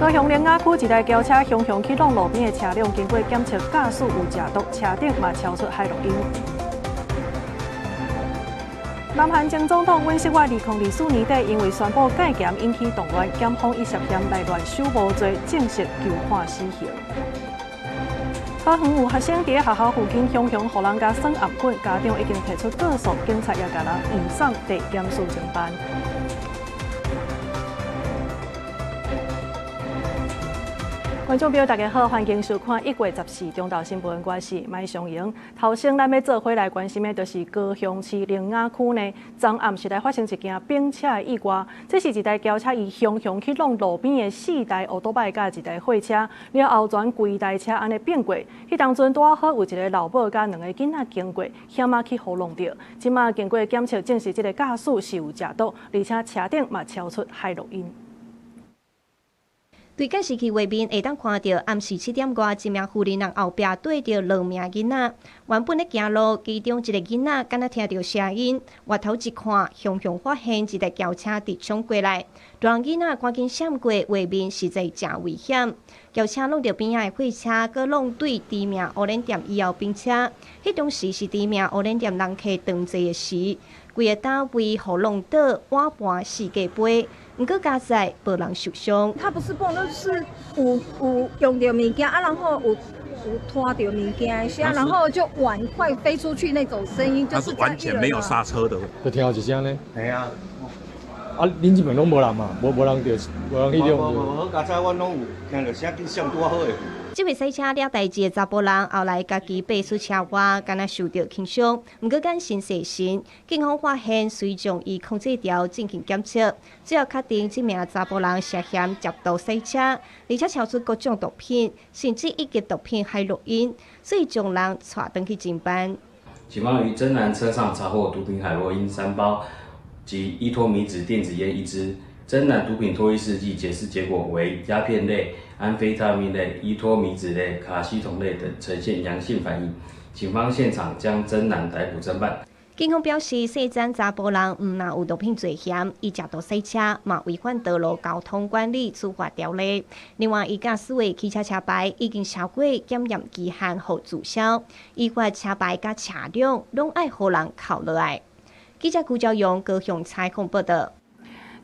高雄苓雅區一台轎車雄雄去挵路邊的車輛，經過檢測駕駛有食毒，車頂嘛超出海洛因。南韓前總統尹錫悅2024年底因為宣布戒嚴引起動亂，檢方以涉嫌內亂首謀罪正式求判死刑。桃園有學生佇學校附近雄雄予人共耍頷棍，家長已經提出告訴，警察也共人移送地檢署偵辦。觀眾朋友，大家好，歡迎收看1月14中晝新聞，我是麥尚瑩。頭先咱欲做伙來關心的，就是高雄市苓雅區呢，昨暗時來發生一件冰車的意外。這是一台轎車，伊雄雄去挵路邊的四台歐多拜佮一台貨車，了後全規台車按呢變過。彼當陣拄仔好有一个老母佮兩个囡仔經過，險仔去予挵著。這馬經過檢測證實，這个駕駛是有食毒，而且車頂嘛超出海洛因。對監視器畫面會當看著暗時七點外，一名婦人後壁綴著兩名囡仔，原本咧行路，其中一个囡仔敢若聽著聲音，回頭一看，雄雄發現一台轎車直衝過來，大人囡仔趕緊閃過，畫面實在誠危險。轎車挵著邊仔的貨車，閣挵對知名烏輪店以後並車，彼當時是知名烏輪店人客當濟的時，規個單位予挵倒，碗盤四界飛。毋過佳哉無人受傷。他不是碰，那是有用著物件啊，然後有拖著物件，然後就碗快飛出去那種聲音，就是完全沒有剎車的。就聽到一聲呢。係啊。啊，恁這邊攏無人嘛？無人著，無人彼種。無無，好佳哉，阮攏有聽著聲，緊閃拄仔好的。這位賽車掠代誌的查埔人，後來家己爬出車外，敢若受著輕傷，毋過眼神細神。警方發現，隨將伊控制條進行檢測，最後確定這名查埔人涉嫌涉毒賽車，而且超出各種毒品，甚至以及毒品海洛因，所以將人帶轉去偵辦。警方於偵男車上查獲毒品海洛因3包及依托咪酯電子菸1支。偵男毒品唾液試劑檢視結果為鴉片類、安非他命類、依托咪酯類、卡西酮類等呈現陽性反應，警方現場將偵男逮捕偵辦。警方表示，細欉查埔人毋但有毒品罪嫌，伊食毒賽車嘛違反道路交通管理處罰條例。另外，伊駕駛的汽車車牌已經超過檢驗期限，予註銷。依法車牌佮車輛攏愛予人扣落來。記者辜昭勇高雄採訪報導。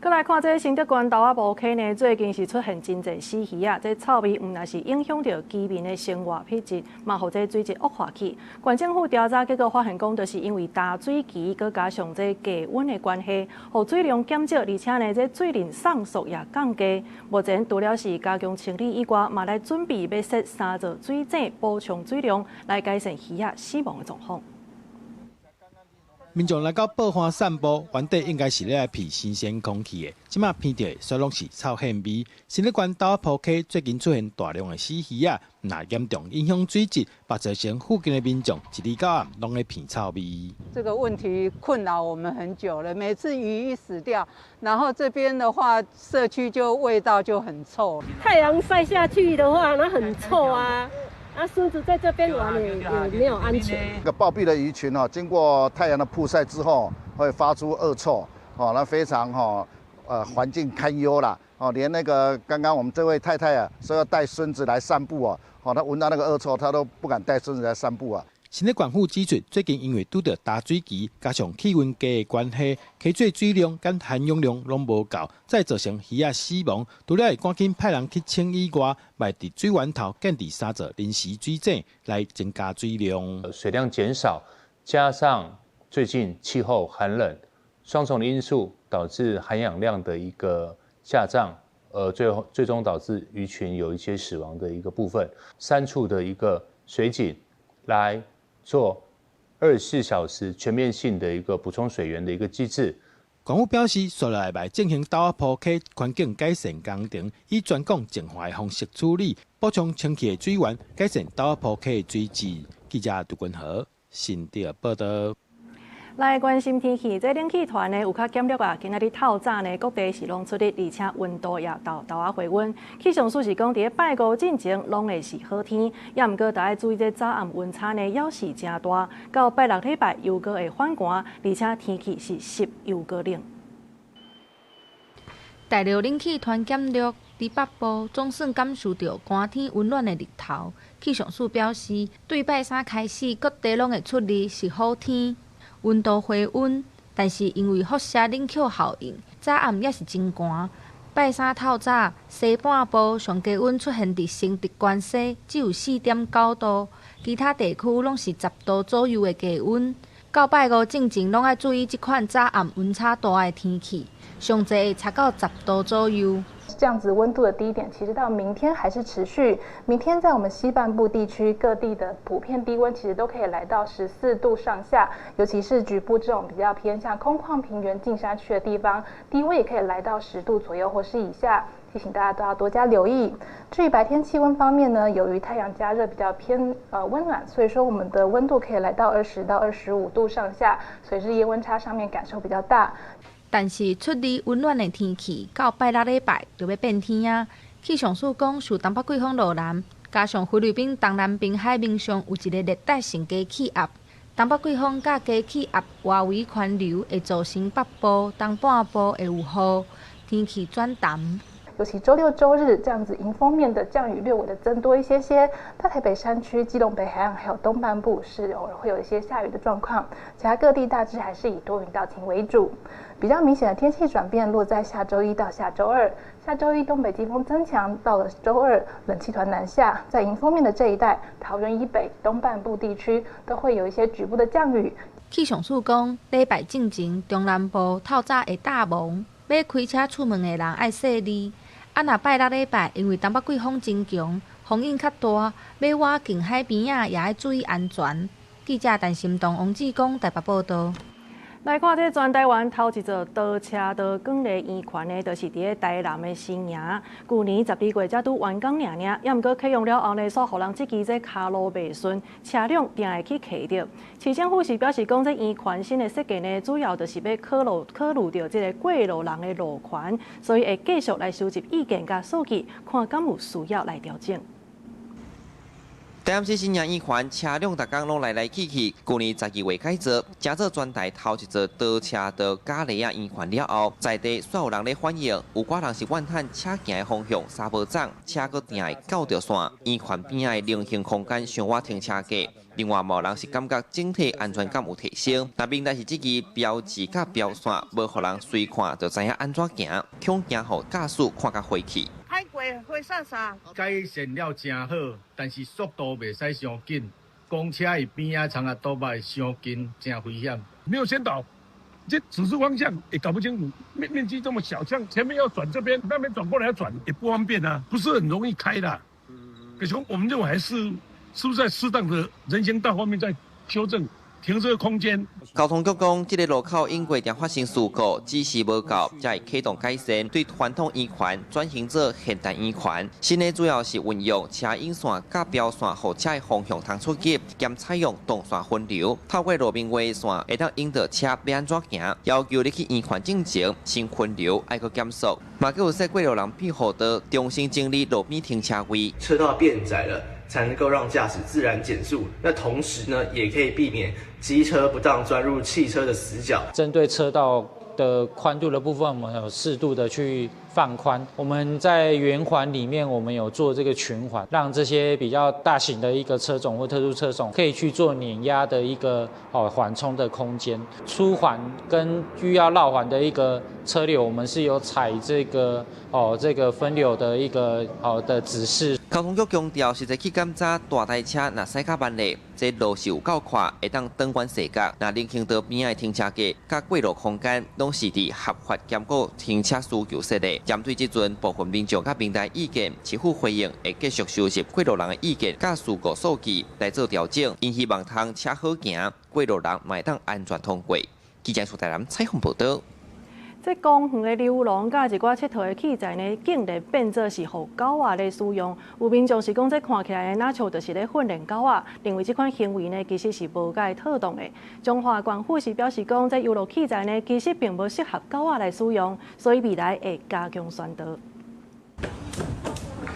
閣來看這个新竹縣豆仔埔溪呢，最近是出現真濟死魚仔，這臭味毋但是影響著居民的生活品質，嘛予這水質惡化去。縣政府調查結果發現，講就是因為焦水渠，閣加上這低溫的關係，予水量減少，而且呢，這水磷送速也降低。目前除了是加強清理以外，嘛來準備欲設三座水井補充水量，來改善魚仔死亡的狀況。民眾來到報岸散步，原底應該是咧來鼻新鮮空氣的，這馬鼻著的煞攏是臭腥味。新竹縣豆仔埔溪最近出現大量的死魚仔，若嚴重影響水質，嘛造成附近的民眾一日到暗攏咧鼻臭味。這個問題困擾我們很久了，每次魚一死掉，然後這邊的話，社區就味道就很臭。太陽曬下去的話，那很臭啊。啊，孫子在這邊玩也沒有安全。這個暴斃的魚群哦，經過太陽的曝曬之後，會發出惡臭，哦，那非常哈，環境堪憂啦。哦，連那個剛剛我們這位太太啊，說要帶孫子來散步哦，哦，他聞到那個惡臭，他都不敢帶孫子來散步啊。新竹縣府指出，最近因為拄著焦水渠，加上氣溫低的關係，溪水水量佮含氧量攏無夠，才造成魚仔死亡。除了會趕緊派人去清以外，嘛佇水源頭建置三座臨時水井來增加水量。水量減少，加上最近氣候寒冷，雙重的因素導致含氧量的一個下降，最後最終導致魚群有一些死亡的一個部分。三處的一個水井來做24小時全面性的一個補充水源的一個機制。縣府表示，紲落來欲進行豆仔埔溪環境改善工程，以全港淨化的方式處理，補充清氣的水源，改善豆仔埔溪的水質。記者杜君豪新竹報導。來關心天氣，這冷氣團呢有較減弱啊。今仔日透早呢，各地是攏出日，而且溫度也沓沓仔回溫。氣象署是講，佇拜五進前攏會是好天，也毋過著愛注意這早暗溫差呢，猶是誠大。到拜六禮拜又閣會反寒，而且天氣是濕又閣冷。大陸冷氣團減弱，佇北部總算感受著寒天溫暖的日頭。氣象署表示，對拜三開始，各地攏會出日是好天，溫度回溫。但是因為輻射冷卻效應，早暗猶是真寒。拜三透早，西半部上低溫出現佇新竹關西，只有4.9度，其他地區攏是10度左右的低溫。到拜五進前，攏愛注意這款早暗溫差大的天氣，上濟會差到10度左右。這樣子溫度的低點，其實到明天還是持續。明天在我們西半部地區各地的普遍低溫，其實都可以來到14度上下，尤其是局部這種比較偏向空曠平原、近山區的地方，低溫也可以來到10度左右或是以下。提醒大家都要多加留意。至於白天氣溫方面呢，由於太陽加熱比較偏溫暖，所以說我們的溫度可以來到20到25度上下，所以日夜溫差上面感受比較大。但是出日溫暖的天氣，到拜六禮拜就欲變天啊！氣象署講，受東北季風落南，加上菲律賓東南邊海面上有一个熱帶性低氣壓，東北季風佮低氣壓外圍環流，會造成北部、東半部會有雨，天氣轉澹。尤其週六、週日這樣子，迎風面的降雨略微的增多一些些。大台北山區、基隆北海岸還有東半部是偶爾會有一些下雨的狀況，其他各地大致還是以多雲到晴為主。比較明顯的天氣轉變落在下週一到下週二。下週一東北季風增強，到了週二冷氣團南下，在迎風面的這一帶，桃園以北、東半部地區都會有一些局部的降雨。氣象署講，禮拜進前中南部透早會罩霧，欲開車出門的人愛細膩。啊，若拜六禮拜，因為東北季風真強，風湧較大，欲倚近海邊仔也愛注意安全。記者陳心東、王志剛台北報導。來看這全台灣頭一座多車道管理圓環呢，就是佇咧台南的新營。舊年12月才拄完工爾爾，猶毋過啟用了後呢，煞予人質疑這跤路袂順，車輛定會去卡著。市政府是表示講，這圓環新的設計呢，主要就是欲考慮著這个過路人的路權，所以會繼續來收集意見佮數據，看敢有需要來調整。台南市新營圓環車輛逐工攏來來去去，舊年12月改造，成做全台頭一座多車道嘉犁仔圓環了後，在地煞有人咧反映，有寡人是怨嘆車行的方向三無仝，車閣定會鉸著線，圓環邊仔的人行空間傷倚停車格。另外，嘛有人是感覺整體安全感有提升，但問題是這支標誌佮標線無予人隨看就知影按怎行，恐驚予駕駛看甲火氣。開過火煞煞。改善了誠好，但是速度袂使傷緊，公車佇邊仔藏啊倒擺傷近，誠危險。沒有先導，這指示方向也搞不清楚，面積這麼小，像前面要轉這邊，那邊轉過來要轉也不方便啊，不是很容易開的。可是我們認為還是，是不是在適當的人行道方面在修正停車空間？交通局講，這个路口因過定發生事故，指示無夠，才會啟動改善，對傳統圓環轉型做現代圓環。新的主要是運用車引線佮標線，予車的方向通出入，兼採用動線分流，透過路面畫線，會當引導車欲按怎行。要求你去圓環進前，先分流，愛閣減速。嘛，閣有設過路人庇護道，重新整理路邊停車位。車道變窄了，才能夠讓駕駛自然減速，那同時呢，也可以避免機車不當鑽入汽車的死角。針對車道的寬度的部分，我們有適度的去放寬。我們在圓環裡面，我們有做這個循環，讓這些比較大型的一個車種或特殊車種可以去做碾壓的一個哦緩衝的空間。出環跟欲要繞環的一個車流，我們是有採這個哦這個分流的一個好的指示。交通局強調，實際去檢查大台車若駛較慢咧，這路是有夠闊，會當擋遠視角。若人行道邊仔的停車格佮過路空間，攏是佇合法兼顧停車需求設的。針對這陣部分民眾佮平台意見，市府回應會繼續收集過路人的意見，佮事故數據來做調整，𪜶希望通車好行，過路人嘛會當安全通過。記者蘇台南採訪報導。這公園的遊廊佮一寡𨑨迌的器材呢，竟然變做是予狗仔咧使用。有民眾是講，這看起來若像就是咧訓練狗仔，認為這款行為呢，其實是無蓋妥當的。彰化縣府是表示講，這遊樂器材呢，其實並無適合狗仔來使用，所以未來會加強宣導。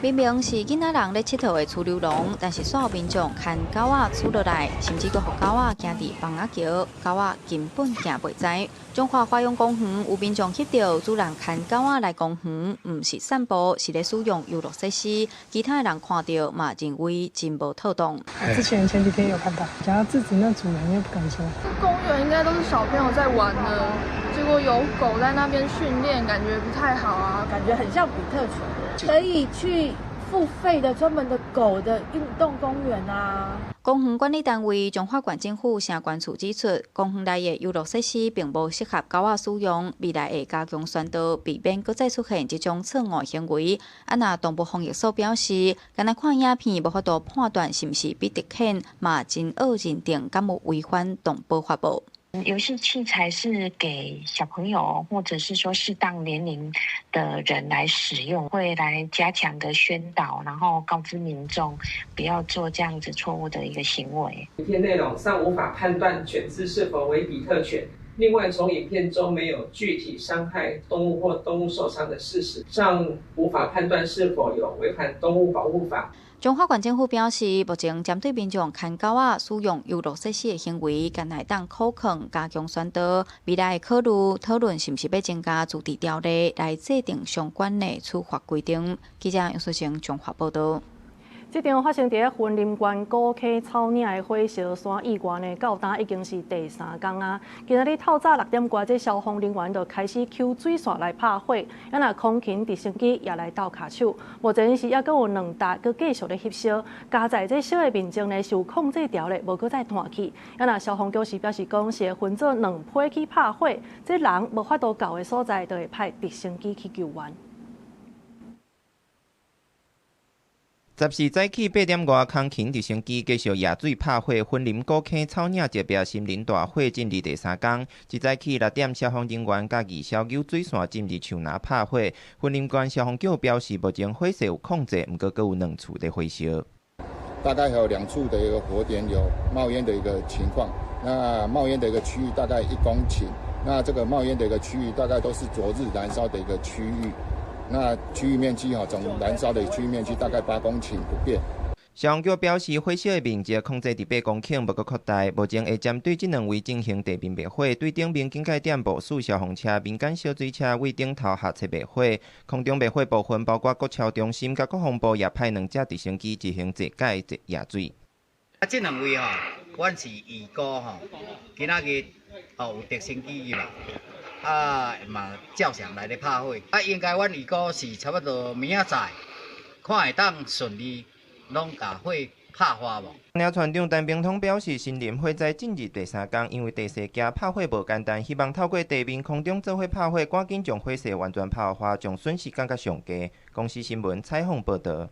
明明是囡仔人咧𨑨迌的儲溜廊，但是煞有民眾牽狗仔蹀落來，甚至閣予狗仔行佇房仔橋，狗仔根本行袂知。彰化華陽公園有民眾翕著主人牽狗仔來公園，毋是散步，是咧使用遊樂設施。其他的人看著嘛認為真無妥當。之前前幾天有看到，想要制止那主人又不敢說。公園應該都是小朋友在玩的，結果有狗在那邊訓練，感覺不太好啊，感覺很像比特犬。可以去付費的專門的狗的運動公園啊。公園管理單位彰化縣政府城管處指出，公園內的遊樂設施並無適合狗仔使用，未來會加強宣導，避免閣再出現這種錯誤行為。啊，若動物防疫所表示，干焦看影片無法度判斷是毋是比特犬，嘛真惡認定敢有違反動保法無。遊戲器材是給小朋友，或者是說適當年齡的人來使用，會來加強的宣導，然後告知民眾不要做這樣子錯誤的一個行為。影片內容尚無法判斷犬隻是否為比特犬。另外，從影片中沒有具體傷害動物或動物受傷的事實，尚無法判斷是否有違反動物保護法。彰化縣政府表示，目前針對民眾牽狗仔使用遊樂設施的行為，敢會當考勸加強宣導，未來會考慮討論是毋是欲增加自治條例來制定相關的處罰規定。記者楊淑晴彰化報導。這場發生佇咧雲林縣古坑草嶺的火燒山意外呢，到今已經是第三工啊。今仔日透早6點外，這消防人員就開始抾水線來拍火，啊若空勤直升機也來鬥跤手。目前是猶閣有兩台閣繼續咧翕燒，加在這燒的面積呢是有控制牢咧，無閣再湠去。啊若消防局是表示講，是會分做兩批去拍火，這人無法度到的所在，就會派直升機去救援。 14早起8點外，空勤直升機繼續壓水拍火，雲林古坑草嶺這壁森林大火進入第三工。一早起6點，消防人員佮義消抾水線進入樹林拍火。雲林縣消防局表示，目前火勢有控制，毋過閣有兩處佇火燒。大概有2處的一個火點有冒煙的一個情況，那冒煙的一個區域大概1公頃，那這個冒煙的一個區域大概都是昨日燃燒的一個區域。那區域面積哈，總燃燒的區域面積大概8公頃不變。消防局表示，火燒的面積控制佇8公頃，無閣擴大。目前會針對這兩位進行地面滅火，對頂面警戒點部署消防車、民間小水車為頂頭下測滅火。空中滅火部分包括國僑中心佮國防部也派2架直升機執行坐蓋壓水。啊，這兩位吼，阮是預估吼，今仔日吼有直升機入來。啊，嘛照常來咧拍火，啊，應該阮預估是差不多明仔載，看會當順利攏共火拍花無？鳥船長陳明通表示，森林火災進入第三工，因為地勢驚拍火無簡單，希望透過地面、空中做伙拍火，趕緊將火勢完全拍花，將損失降甲上低。公視新聞採訪報導。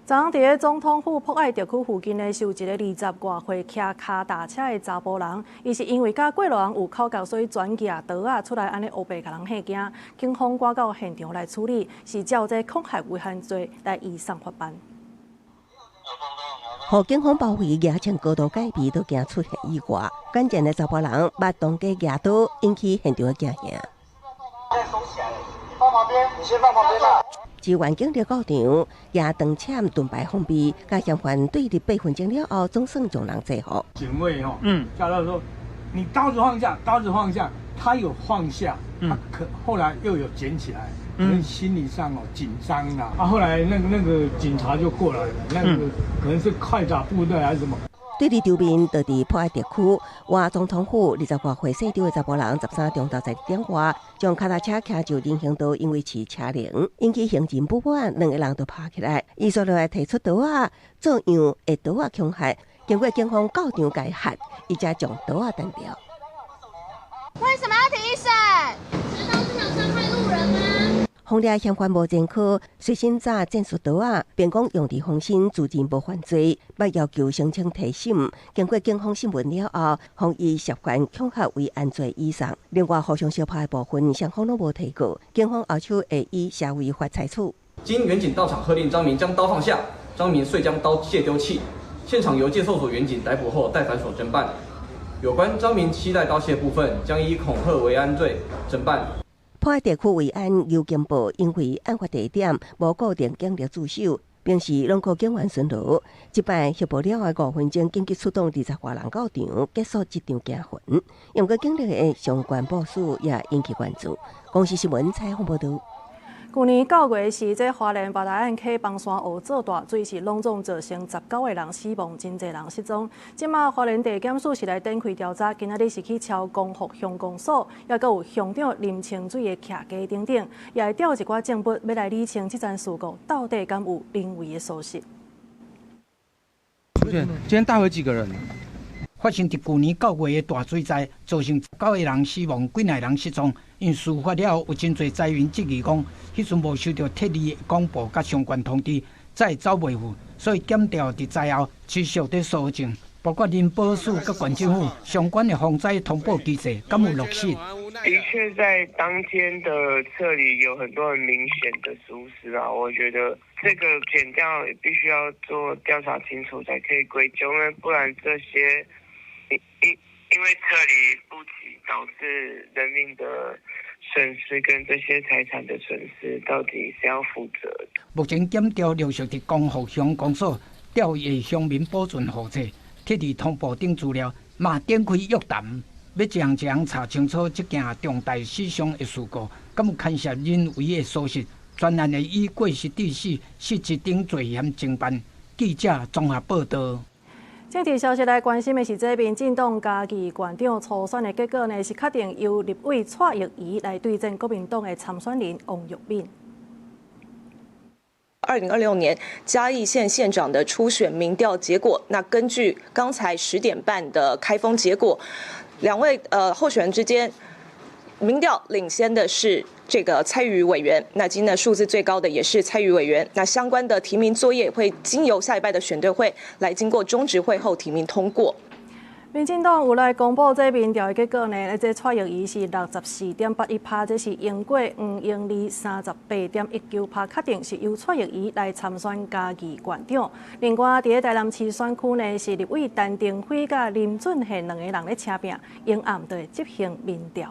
昨昏佇咧總統府博愛特區附近呢，是有一個20外歲騎跤踏車的查埔人，伊是因為佮過路人有口角，所以轉舉刀仔出來按呢烏白共人嚇驚，警方趕到現場來處理，是照這恐嚇危險罪來移送法辦。予警方包圍，舉槍高度戒備，都驚出現意外。關鍵的查埔人捌當街舉刀，引起現場的驚嚇。放旁邊，你先放旁邊啦。支援警力到場，舉長槍盾牌防備，佮嫌犯對立8分鐘了後，總算將人制服。警衛吼，叫他說：你刀子放下，刀子放下。他有放下，他可後來又有撿起來，可能心理上哦緊張啦。啊，後來那個警察就過來了，那個可能是快打部隊還是什麼。對佇場面，就佇博愛特區，外總統府20外歲姓張的查埔人，13中晝12點外，將跤踏車騎上人行道，因為飼車鈴，引起行人不滿，兩個人就拍起來。伊煞落來提出刀仔，做樣會刀仔恐嚇，經過警方到場解嚇，伊才將刀仔彈掉。為什麼要提審？難道是想傷害路人嗎？防掠嫌犯無前科，隨身紮戰術刀仔，並講用佇防身，自認無犯罪，捌要求申請提審。經過警方審問了後，予伊涉嫌恐嚇危安罪移送。另外，互相相拍的部分，雙方攏無提告，警方後手會以社會法採取。經員警到場喝令張明將刀放下，張明遂將刀械丟棄。現場由介壽所員警逮捕後帶返所偵辦。有關張明攜帶刀械部分，將以恐嚇危安罪偵辦。波爱地区维安尤金报，因为案发地点无固定警力驻守，平时攏靠警员巡逻。這擺翕報了後5分鐘，緊急出動20外人到場，結束這場驚魂。毋過警力的相關部署也引起關注。公視新聞採訪報導。舊年9月時，這花蓮八大案溪崩山湖做大水是攏總造成19個人死亡，真濟人失蹤。這馬花蓮地檢署是來展開調查，今仔日是去敲光復鄉公所，抑閣有鄉長林清水的徛家等等，也會調一寡證物，欲來理清這樁事故到底敢有人為的疏失。今天帶回幾個人？發生佇舊年9月的大水災，造成19個人死亡，幾若人失蹤。因事發了後，有真濟災民質疑講，彼陣無收著撤離的廣播佮相關通知，才會走袂赴，所以檢調佇災後持續佇搜證，包括林保署佮縣政府相關的防災通報機制，敢有落實？的確，在當天的撤離有很多很明顯的疏失啊，我覺得這個檢調必須要做調查清楚才可以歸咎，因為不然這些因為撤離不及，導致人命的損失跟這些財產的損失，到底誰要負責？目前檢調陸續佇光復鄉公所調閱鄉民保存戶冊、撤離通報等資料，嘛展開約談，欲一項一項查清楚這件重大死傷的事故，敢有牽涉人為的疏失，專案會以過失致死、失職等罪嫌偵辦。記者綜合報導。政治消息來關心的是，這民進黨嘉義縣長初選的結果呢，是確定由立委蔡易餘來對戰國民黨的參選人王育敏。2026年嘉義縣縣長的初選民調結果，那根據剛才10點半的開封結果，兩位候選人之間民調領先的是這個蔡易餘委員，那今天的數字最高的也是蔡易餘委員。那相關的提名作業會經由下禮拜的選對會來經過中執會後提名通過。民進黨有來公布這民調的結果呢？這蔡易餘是64.81%，這是贏過黃英利38.19%，確定是由蔡易餘來參選嘉義縣長。另外，佇咧台南市選區呢，是立委陳亭妃佮林俊憲兩個人咧車拚，明暗就會執行民調。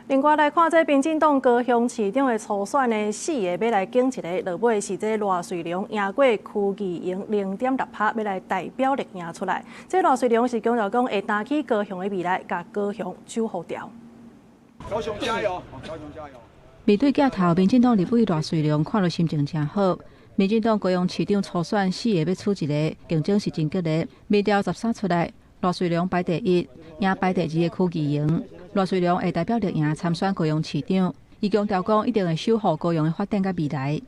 另外來看，這民進黨高雄市長的初選呢，四个欲來競一个，落尾是這賴瑞隆贏過柯議員0.6%，欲來代表力贏出來。這賴瑞隆是強調講會擔起高雄的未來，共高雄守護牢。高雄加油！高雄加油！面對鏡頭，民進黨立委賴瑞隆看著心情誠好。民進黨高雄市長初選四个欲取一个，競爭是真激烈。民調13出來，賴瑞隆排第一，贏排第二的柯議員。賴瑞隆會代表綠營參選高雄市長，伊強調講一定會守護高雄的發展佮未來。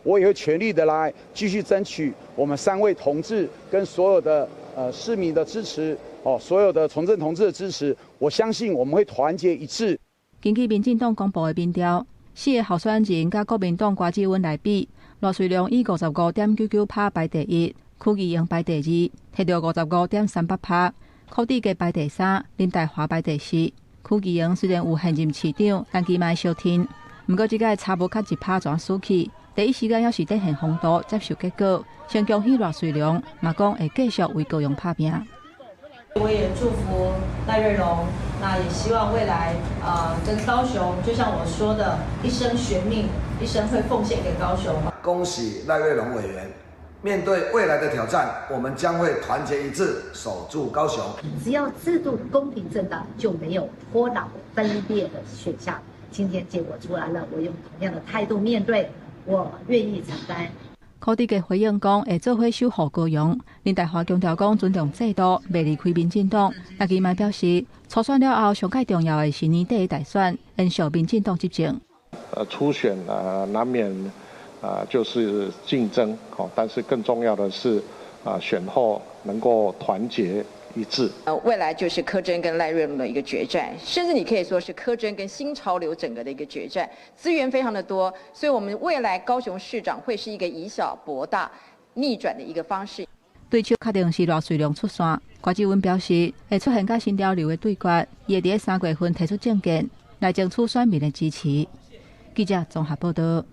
我也會全力的來繼續爭取我們三位同志跟所有的市民的支持，哦，所有的從政同志的支持，我相信我們會團結一致。根據民進黨公布的民調，四个候選人佮國民黨郭志溫來比，賴瑞隆以55.99%排第一，柯議員排第二，摕著55.38%，柯志杰排第三，林岱樺排第四。柯議員雖然有現任市長，但伊嘛會相挺。毋過這屆差無較1%就輸去。第一時間猶是展現風度，接受結果。先恭喜賴瑞隆，嘛講會繼續為高雄拍拚。我也祝福賴瑞隆，那也希望未來跟高雄，就像我說的，一生懸命，一生會奉獻給高雄。恭喜賴瑞隆委員，面對未來的挑戰，我們將會團結一致，守住高雄。只要制度公平正當，就沒有脫黨分裂的選項。今天結果出來了，我用同樣的態度面對，我願意承擔。柯志杰回應講會做伙守護高雄。林岱樺強調講尊重制度，袂離開民進黨。但伊嘛表示，初選了後，上蓋重要的是年底的大選，延續民進黨執政。初選啊，難免啊就是競爭，但是更重要的是啊，選後能夠團結一致。未來就是柯貞跟賴瑞隆的一個決戰，甚至你可以說是柯貞跟新潮流整個的一個決戰，資源非常的多，所以我們未來高雄市長會是一個以小博大、逆轉的一個方式。對手確定是賴瑞隆出線，郭志文表示會出現佮新潮流的對決，伊會佇3月份提出政見來爭取選民的支持。記者綜合報道。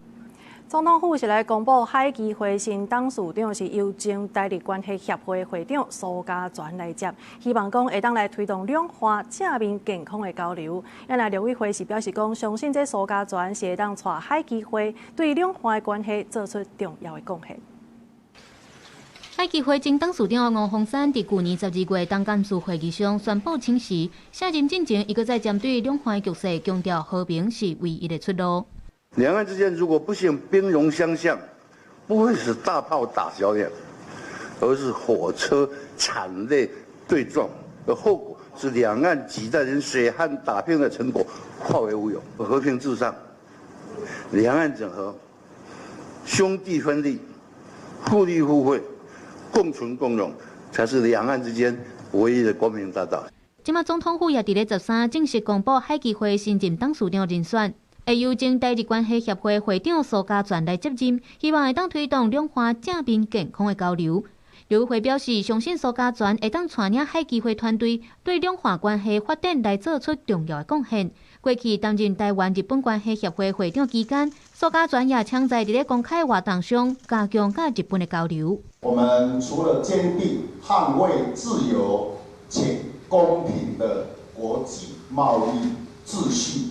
總統府是來公布海基會新董事長是由前台日關係協會會長蘇嘉全來接，希望講會當來推動兩岸正面健康的交流。啊若陸委會是表示講，相信這蘇嘉全是會當帶海基會對兩岸的關係做出重要的貢獻。海基會前董事長吳鳳山佇舊年12月董監事會議上宣布請辭，卸任進前，伊閣再針對兩岸局勢強調和平是唯一的出路。兩岸之間如果不幸兵戎相向，不會是大炮打小鳥，而是火車慘烈對撞，的後果是兩岸幾代人血汗打拼的成果化為烏有。和平至上，兩岸整合，兄弟分利，互利互惠，共存共榮，才是兩岸之間唯一的光明大道。這馬總統府也佇咧13正式公布海基會新任董事長人選。會由前台日關係協會會長蘇嘉全來接任，希望會當推動兩岸正面健康的交流。陸委會表示，相信蘇嘉全會當帶領海基會團隊對兩岸關係發展來做出重要的貢獻。過去擔任台灣日本關係協會會長期間，蘇嘉全也常在佇咧公開活動上加強佮日本的交流。我們除了堅定捍衛自由且公平的國際貿易秩序，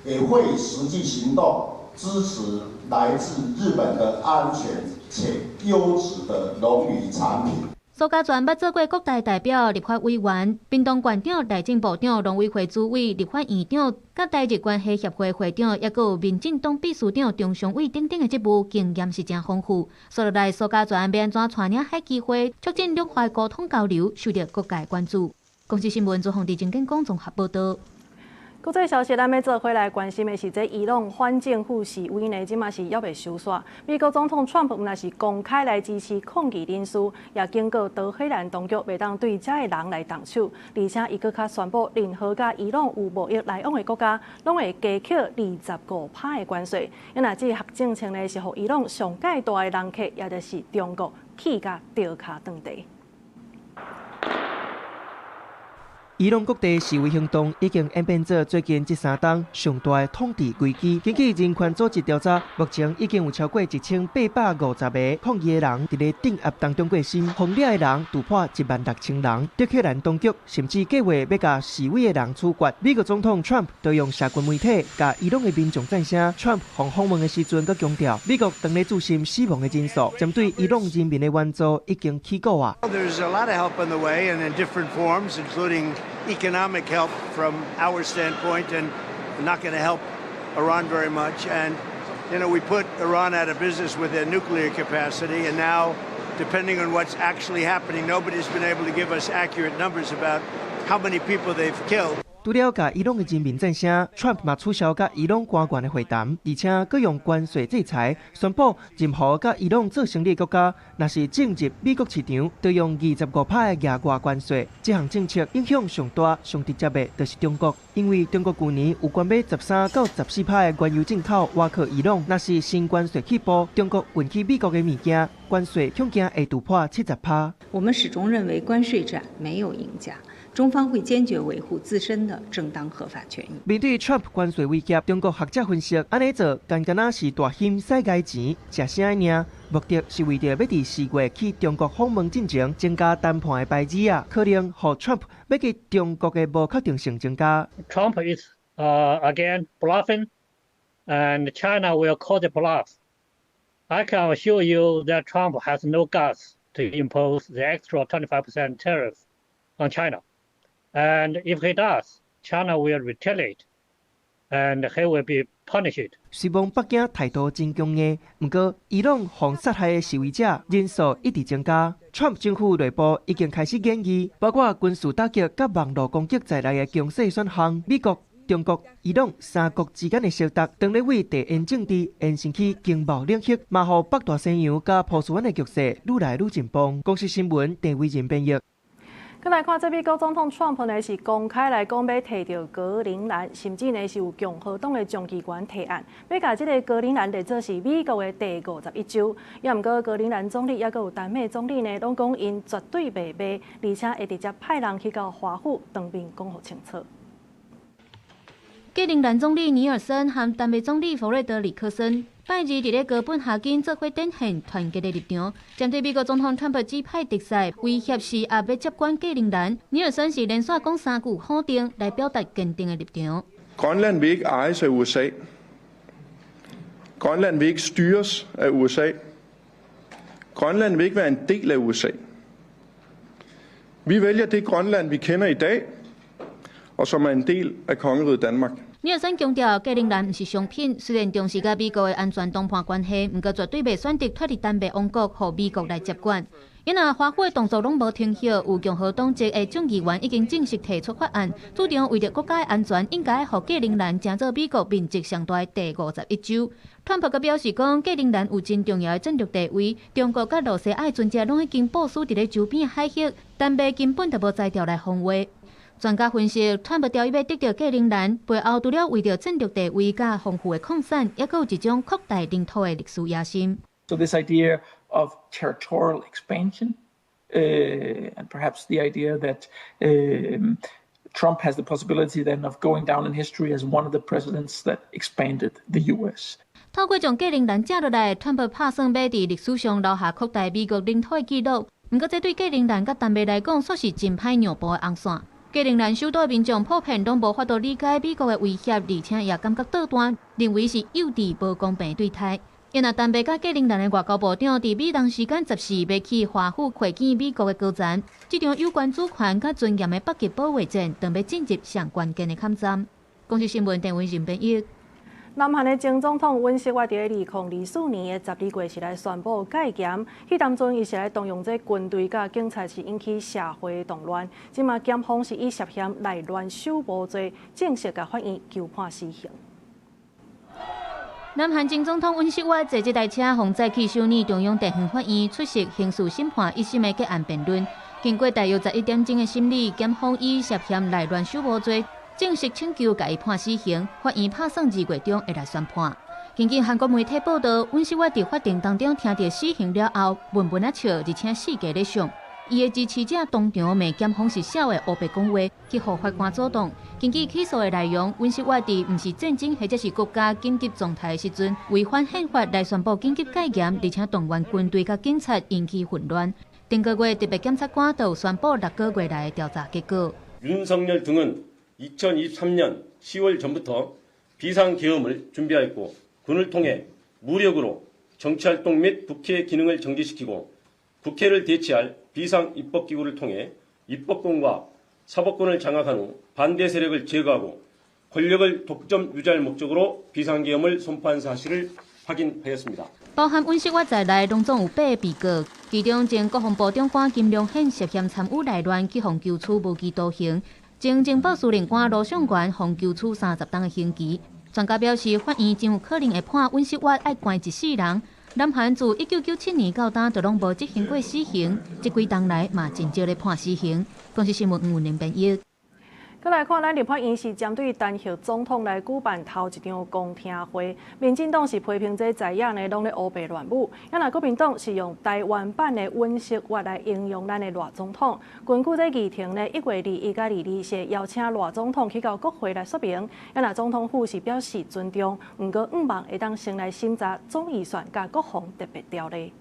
也會以實際行動支持來自日本的安全且優質的農漁產品。蘇嘉全捌做過國大代表、立法委員、屏東縣長、內政部長、農委會主委、立法院長、佮台日關係協會會長，抑閣有民進黨秘書長、中常委等等的職務，經驗是誠豐富。所以來蘇嘉全欲按怎帶領海基會，促進兩岸溝通交流，受到各界關注。公視新聞朱宏迪、鄭建功綜合報道。國際消息，咱欲做伙來關心的是，這伊朗反政府示威呢，這馬是猶未收煞。美國總統川普若是公開來支持抗議人士，也警告德黑蘭當局袂當對遮的人來動手，而且伊閣較宣布，任何佮伊朗有貿易來往的國家，攏會加課25%的關稅。啊若這項政策呢，是予伊朗上蓋大的人客，也就是中國氣甲著跤斷地。伊朗各地示威行動已經演變做最近這3冬上大的統治危機。根據人權組織調查，目前已經有超過1850个抗議的人佇咧鎮壓當中過身，予掠的人突破16000人。德黑蘭當局甚至計劃欲共示威的人處決。美國總統川普就用社群媒體共伊朗的民眾讚聲。川普予訪問的時陣，閣強調，美國當咧注視死亡的人數，針對伊朗人民的援助已經起鼓啊。 There's a lot of help on the way and in different forms, including economic help from our standpoint, and not going to help Iran very much. And, we put Iran out of business with their nuclear capacity, and now, depending on what's actually happening, nobody's been able to give us accurate numbers about how many people they've killed. 除了共伊朗的人民讚聲，川普嘛取消佮伊朗官員的會談，而且閣用關稅制裁，宣布任何佮伊朗做生意的國家，若是進入美國市場，就用25%的額外關稅。這項政策影響上大、上直接的，就是中國，因為中國舊年有關買13到14%的原油進口倚靠伊朗，若是新關稅起步，中國運去美國的物件，關稅恐驚會突破70%。我們始終認為關稅戰沒有贏家。中方會堅決維護自身的正當合法權益。面對 Trump 關稅威脅，中國學者分析，按呢做，干焦是大興使𠝹錢，食聲爾，目的是為著欲佇4月去中國訪問進前，增加談判的牌子仔，可能予 Trump 欲去中國的無確定性增加。 Trump is again bluffing, and China will call the bluff. I can assure you that Trump has no guts to impose the extra 25% tariff on China. And if he does, China will retaliate, and he will be punished. 雖罔北京態度真強硬，毋過伊朗予殺害的示威者人數一直增加。Trump 政府內部已經開始研議，包括軍事打擊佮網路攻擊在內的強勢選項。美國、中國、伊朗三國之間的衝突，當咧為地緣政治延伸去經貿領域，嘛予北大西洋佮波斯灣的局勢愈來愈緊繃。公視新聞鄭偉仁編譯。閣來看，這美國總統川普呢是公開來講欲提著格陵蘭，甚至呢是有共和黨的眾議員提案，欲共這个格陵蘭列做是美國的第51州。也毋過格陵蘭總理抑閣有丹麥總理呢，攏講𪜶絕對袂賣，而且會直接派人去到華府當面講予清楚。格陵蘭總理尼爾森和丹麥總理弗瑞德里克森。拜二佇咧哥本哈根做伙展現團結的立場，針對美國總統川普指派特使威脅施壓欲接管格陵蘭，尼爾森是連續講三句否定來表達堅定的立場。 Grønland vil ikke ejes af USA. Grønland vil ikke styres af USA. Grønland vil ikke være en del af USA. Vi vælger det Grønland, vi kender i dag, og som er en del af kongeriget Danmark. 尼爾森強調，格陵蘭毋是商品，雖然重視佮美國的安全談判關係，毋過絕對袂選擇脫離丹麥王國，予美國來接管。因若華府的動作攏無停歇，有共和黨籍的眾議員已經正式提出法案，主張為著國家的安全，應該予格陵蘭成做美國面積上大的第51州。川普閣表示講，格陵蘭有真重要的戰略地位，中國佮羅西亞的船隻攏已經部署佇咧周邊海域，丹麥根本就無才調來防衛。專家分析，川普調伊欲得著格陵蘭，背後除了為著戰略地位佮豐富的礦產，猶閣有一種擴大領土的歷史野心。 So this idea of territorial expansion, and perhaps the idea that Trump has the possibility then of going down in history as one of the presidents that expanded the U.S. 透過將格陵蘭食落來，川普拍算欲佇歷史上留下擴大美國領土的記錄。毋過，這對格陵蘭佮丹麥來講，煞是真歹讓步的紅線。格陵蘭首都的民眾普遍攏無法度理解美國的威脅，而且也感覺倒彈，認為是幼稚無公平對待。因若丹麥佮格陵蘭的外交部長佇美東時間14欲去華府會見美國的高層，這場有關主權佮尊嚴的北極保衛戰，正欲進入上關鍵的坎站。公視新聞電文任編譯。南韓的前總統尹錫悅佇2024年的12月是來宣布戒嚴，彼當陣伊是來動用這軍隊佮警察是引起社會動亂，這馬檢方是以涉嫌內亂首謀罪，正式共法院求判死刑。南韓前總統尹錫悅坐這台車，予載去首爾中央地方法院出席刑事審判一審的結案辯論。經過大約11點鐘的審理，檢方以涉嫌內亂首謀罪，正式請求共伊判死刑，法院拍算2月中會來宣判。根據韓國媒體報道，尹錫悅佇法庭當中聽著死刑了後，悶悶仔笑，而且四界咧相。伊的支持者當場罵檢方是痟的烏白講話，去予法官阻擋。根據起訴的內容，尹錫悅佇毋是戰爭或者是國家緊急狀態的時陣，違反憲法來宣布緊急戒嚴，而且動員軍隊佮警察引起混亂。頂個月特別檢察官就宣布6個月來的調查結果。 윤석열 등은 2023년 10월 전부터 비상계엄을 준비하였고 군을 통해 무력으로 정치활동 및 국회 기능을 정지시키고 국회를 대체할 비상입법기구를 통해 입법권과 사법권을 장악한 후 반대 세력을 제거하고 권력을 독점 유지할 목적으로 비상계엄을 선포한 사실을 확인하였습니다. 包含尹錫悅在內，攏總有八个被告，其中前國防部長官金龍顯涉嫌參與內亂，去予求處無期徒刑；前情報司令官盧尚元予求處30冬的刑期。專家表示，法院真有可能會判尹錫悅愛關一世人。南韓自1997年到今就攏無執行過死刑，這幾冬來嘛真少咧判死刑。公視新聞吳文玲編譯。閣來看，咱立法院是針對彈劾總統來舉辦頭一場公聽會，民進黨是批評這在野呢攏咧烏白亂舞，啊若國民黨是用台灣版的尹錫悅來形容咱的賴總統。根據這議程呢，1月21佮22是邀請賴總統去到國會來說明，啊若總統府是表示尊重，毋過向望會當先來審查總預算佮國防特別條例。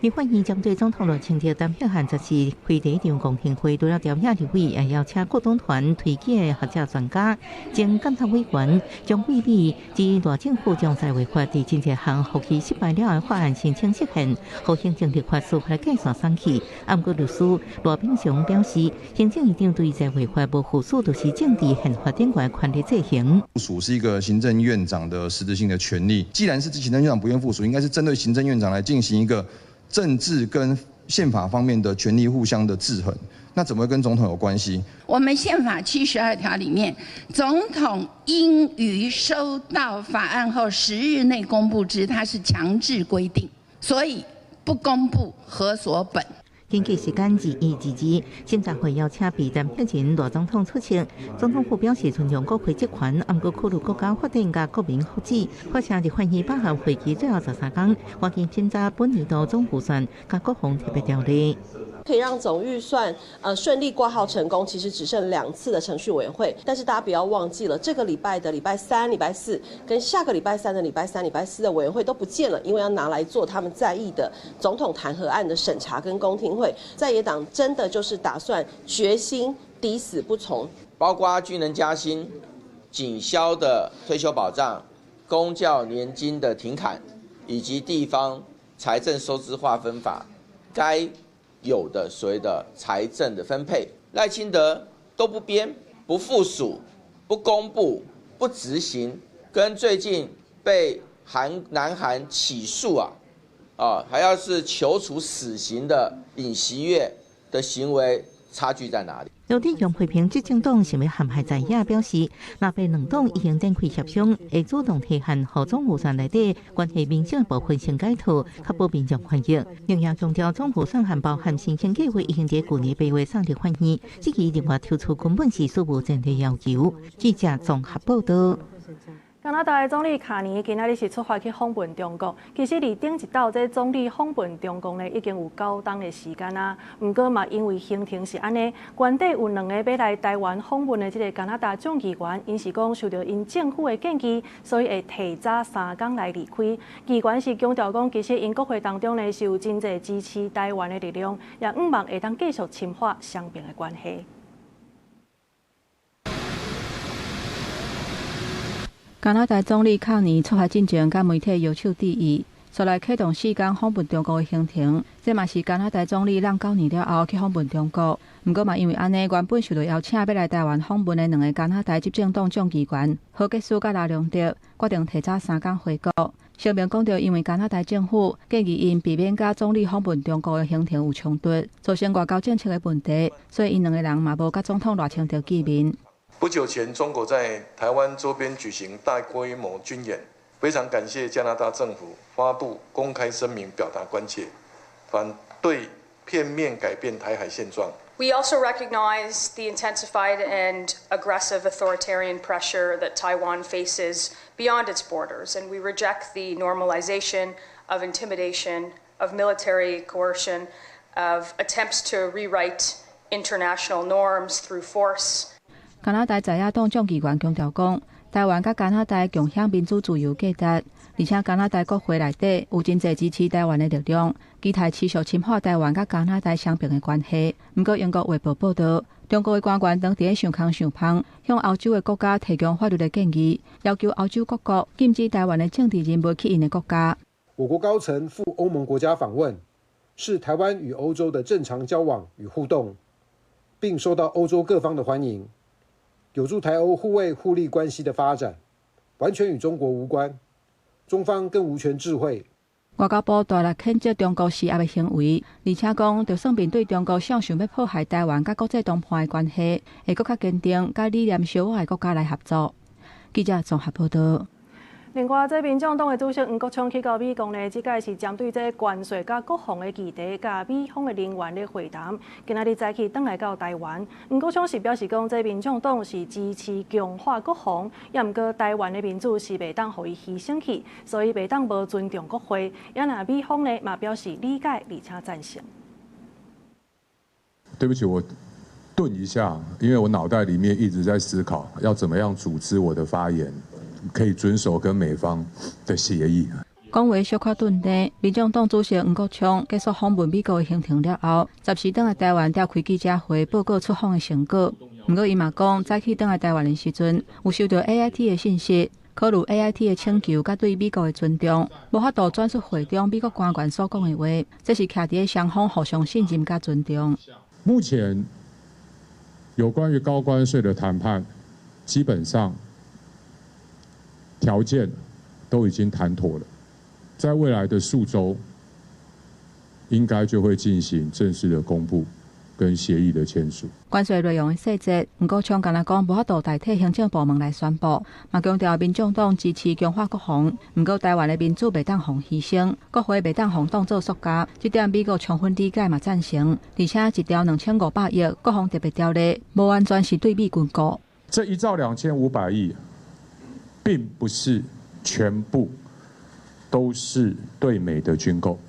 立法院針對總統賴清德彈劾案14開第一場公聽會，除了朝野立委，也邀請各黨團推舉的學者專家、前監察委員張惠美及賴政府將在違法佇真濟項復議失敗了的法案申請釋憲，予行政立法司法的界線鬆去。毋過律師賴炳祥表示，行政院長對在違法無附屬，就是政治憲法頂懸權力制衡。附屬是一個行政院長的實質性的權力，既然是行政院長不願附屬，應該是針對行政院長來進行一個政治跟憲法方面的權力互相的制衡，那怎麼會跟總統有關係？我們憲法72條裡面，總統應於收到法案後10日內公布之，它是強制規定，所以不公布何所本？根據時間21:22，審查會邀請被彈劾人賴總統出席。總統府表示尊重國會職權，毋過考慮國家發展佮國民福祉。發聲立法院百合會期最後13工，趕緊審查本年度總預算佮國防特別條例。特可以讓總預算順利掛號成功，其實只剩2次的程序委員會。但是大家不要忘記了，這個禮拜的禮拜三、禮拜四跟下個禮拜三的禮拜三、禮拜四的委員會都不見了，因為要拿來做他們在意的總統彈劾案的審查跟公聽會。在野黨真的就是打算決心抵死不從，包括軍人加薪、警消的退休保障、公教年金的停砍，以及地方財政收支劃分法該有的所謂的財政的分配，賴清德都不編、不附屬、不公布、不執行，跟最近被韓南韓起訴啊，還要是求處死刑的尹錫悅的行為差距在哪裡？盧哲陽批評執政黨想欲陷害在野，表示藍白兩黨已經展開協商，會主動提案予總預算內底關係民生的部分先解套，確保民眾權益。另外強調總預算案包含新興計劃已經佇舊年8月送入法院，質疑另外抽出根本是史無前例要求。記者綜合報道。加拿大的總理卡尼今仔日是出發去訪問中國。其實，佇頂一道這總理訪問中國呢，已經有9冬的時間啊。毋過嘛，因為行程是按呢，原底有兩個欲來台灣訪問的這个加拿大眾議員，𪜶是講受著𪜶政府的建議，所以會提早3工來離開。議員是強調講，其實𪜶國會當中呢是有真濟支持台灣的力量，也向望會當繼續深化雙邊的關係。加拿大總理卡尼出發進前，佮媒體搖手致意，紲來啟動4工訪問中國的行程。這嘛是加拿大總理湳9年了後去訪問中國。毋過嘛，因為按呢，原本受著邀請欲來台灣訪問的兩个加拿大執政黨眾議員何潔思佮拉良德，決定提早三工回國。聲明講著，因為加拿大政府建議𪜶避免佮總理訪問中國的行程有衝突，造成外交政策的問題，所以𪜶兩个人嘛無佮總統賴清德見面。不久前，中國在台灣周邊舉行大規模軍演，非常感謝加拿大政府發布公開聲明，表達關切，反對片面改變台海現狀。 We also recognize the intensified and aggressive authoritarian pressure that Taiwan faces beyond its borders, and we reject the normalization of intimidation, of military coercion, of attempts to rewrite international norms through force. 加拿大在野黨眾議員強調講，台灣佮加拿大共享民主自由價值，而且加拿大國會內底有真濟支持台灣的力量，期待持續深化台灣佮加拿大雙邊的關係。毋過，英國衛報報導，中國的官員當佇咧想空想芳，向歐洲的國家提供法律的建議，要求歐洲各國禁止台灣的政治人物去𪜶的國家。我國高層赴歐盟國家訪問，是台灣與歐洲的正常交往與互動，並受到歐洲各方的歡迎。有助台歐互惠互利關係的發展，完全與中國無關，中方更無權置喙。外交部大力譴責中國施壓的行為，而且講，就算面對中國想欲破壞台灣佮國際談判的關係，會閣較堅定佮理念相合的國家來合作。記者綜合報導。另外，這民眾黨的主席黃國昌去到美國呢，這擺是針對這關稅佮國防的議題，佮美方的人員咧會談。今仔日早起轉來到台灣，黃國昌是表示講，這民眾黨是支持強化國防，也毋過台灣的民主是袂當予伊犧牲去，所以袂當無尊重國會。也若美方呢，嘛表示理解而且贊成。對不起，我頓一下，因為我腦袋裡面一直在思考，要怎麼樣組織我的發言。可以遵守跟美方的協議。講話小可頓頓，民眾黨主席黃國昌結束訪問美國的行程了後，十時轉來台灣召開記者會報告出訪的成果。毋過伊嘛講，早起轉來台灣的時陣，有收到 AIT 的信息，考慮 AIT 的請求佮對美國的尊重，無法度轉述會中美國官員所講的話，這是徛佇咧雙方互相信任佮尊重。目前有關於高關稅的談判，基本上條件都已經談妥了，在未來的數週，應該就會進行正式的公布跟協議的簽署。關稅內容的細節，黃國昌敢若講無法度代替行政部門來宣布，嘛強調民眾黨支持強化國防，毋過台灣的民主袂當予犧牲，國會袂當予當做塑膠，這點美國充分理解嘛贊成，而且一條2500億國防特別條例，無完全是對美軍購。這1兆2500億，並不是全部都是對美的軍購，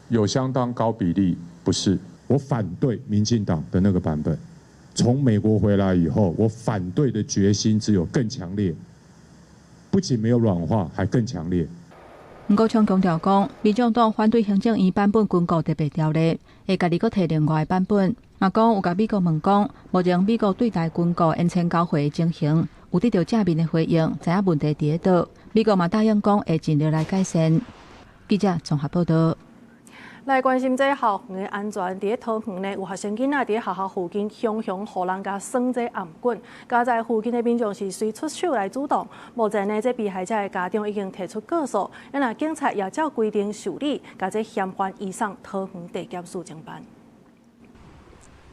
有相當高比例不不是，我反對民進黨的那個版本。從美國回來以後，我反對的決心只有更強烈，不僅沒有軟化，還更強烈。黃國昌強調講，民眾黨反對行政院版本軍購特別條例，會家己閣提另外的版本。嘛講有共美國問講，目前美國對台軍購延簽交貨的情形，有得到正面的回應，知影問題佇佗佗。美國嘛答應講會盡力來改善。記者綜合報道。來關心這校園的安全，佇咧桃園呢，有學生囡仔佇咧學校附近，常常予人共耍這頷棍，佳哉附近的民眾是隨出手來阻擋。目前呢，這被害者的家長已經提出告訴，啊若警察也照規定受理，共這嫌犯移送桃園地檢署偵辦。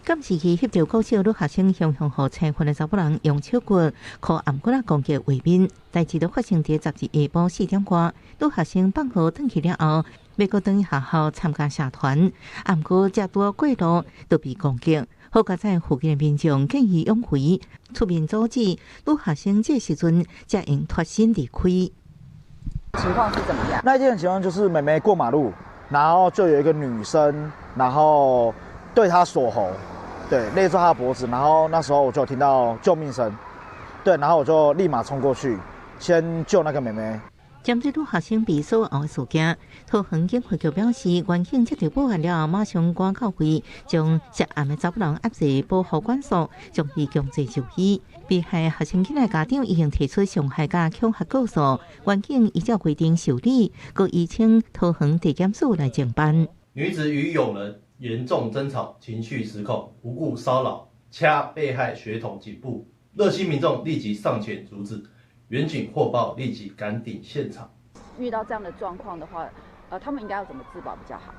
監視器翕著國小女學生雄雄予青雲的查某人用手棍箍頷棍仔攻擊畫面，代誌就發生佇12下晡4點外，女學生放學轉去了後，欲閣轉去學校參加社團，毋過才拄過路就被攻擊。好佳哉附近的民眾見義勇為，出面阻止女學生，這時陣才會脫身離開。情況是怎麼樣？那一件情況就是妹妹過馬路，然後就有一個女生，然後對她鎖喉。對，勒住他的脖子，然後那時候我就聽到救命聲，對，然後我就立馬衝過去，先救那個妹妹。針對女學生被鎖喉的事件，桃園警察局表示，員警接到報案了後，馬上趕到位，將涉案的查某人押入保護管束，將伊強制就醫。被害學生囡仔家長已經提出傷害佮恐嚇告訴，員警依照規定受理，閣移請桃園地檢署來偵辦。女子與友人嚴重爭吵，情緒失控，不顧騷擾，掐被害學童頸部，熱心民眾立即上前阻止，員警獲報立即趕抵現場。遇到這樣的狀況的話，他們應該要怎麼自保比較好？